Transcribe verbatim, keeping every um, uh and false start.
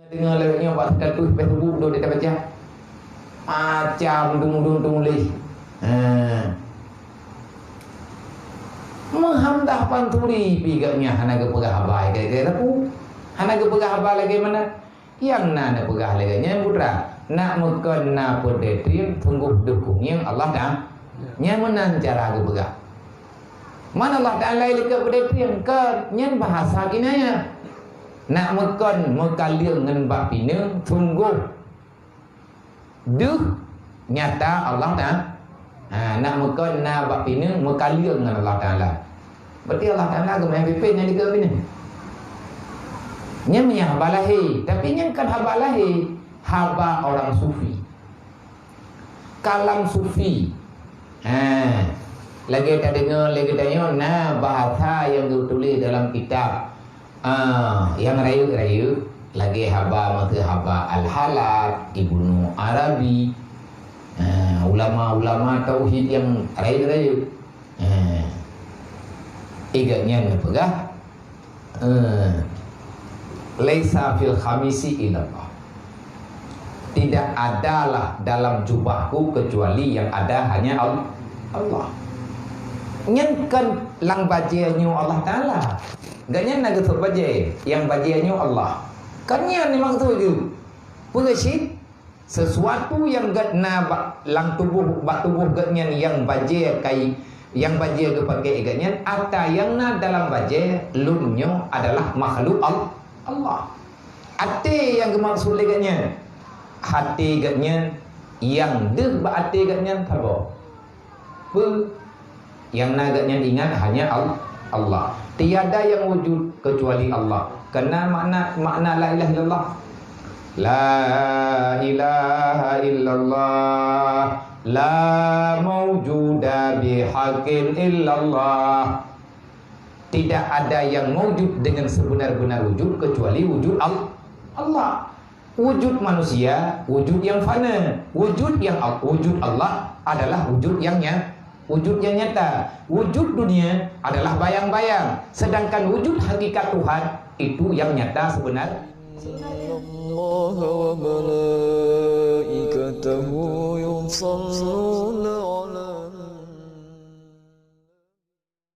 Deungoe lagèe nyoe bak status Facebook dok tabaca. Macam dum-dum tuléh. Ha. Muhammad Panturi pih geuh nyan hana geupeugah haba lagèe-lagèe lagu. Hana geupeugah haba lagèe meunan. Nyang na neupeugah lagèe nyan, putra. Nak meukon na peudeh trieng, sunggoh deuh kunyeng Allah Taala. Nyan meunan cara geupeugah. Man Allah Taala lé keu peudeh trieng, kon nyan bahasa kinayah. Nak meukon meukaleueng ngon bak pineung, sunggoh deuh nyata Allah Taala. Ha, nak meukon na bak pineung meukaleueng ngon Allah Taala. Berarti Allah Taala geumeupimpin nyang dikeue pineung. Nyan meunyo haba lahé, tapi nyan kon haba lahé, haba orang sufi. Kalam sufi. Ha, lagèe tadeungoe, lagèe tanyoe na bahasa nyang geutuléh dalam kitab. Ah, nyang rayeuk-rayeuk lagèe haba, meuteumé haba Al-Hallaj, Ibnu Arabi, ah, ulama-ulama tauhid nyang rayeuk-rayeuk. Ah, gobnyan geupeugah, eh, "Laisa fil khamisi illallah." Tidak adalah dalam jubahku kecuali yang ada hanya Al-, Allah. Nyan kon lam bajèe nyoe Allah Taala. Gobnyan na geuseuôt bajèe, nyang bajèe nyoe Allah. Kon nyan nyang maksud jih. Peue cit? Sesuatu nyang gèt na bak lam tuboh, bak tuboh gobnyan nyang bajèe kai, nyang bajèe geupakè gobnyan, ata nyang na dalam bajèe lôn nyoe adalah makhluk Al-, Allah. Até nyang geumaksud lé gobnyan, até gobnyan nyang deuh bak até gobnyan saboh. Peue nyang na gobnyan ingat hanya Al-, Allah. Tiada yang wujud kecuali Allah. Karena makna, makna la ilaha illallah. La ilaha illallah. La maujuda bihaqqin illallah. Tidak ada yang maujud dengan sebenar-benar wujud kecuali wujud Al-, Allah. Wujud manusia, wujud yang fana. Wujud yang Al-, wujud Allah adalah wujud yang nya-, wujud yang nyata. Wujud dunia adalah bayang-bayang. Sedangkan wujud hakikat Tuhan itu yang nyata sebenar.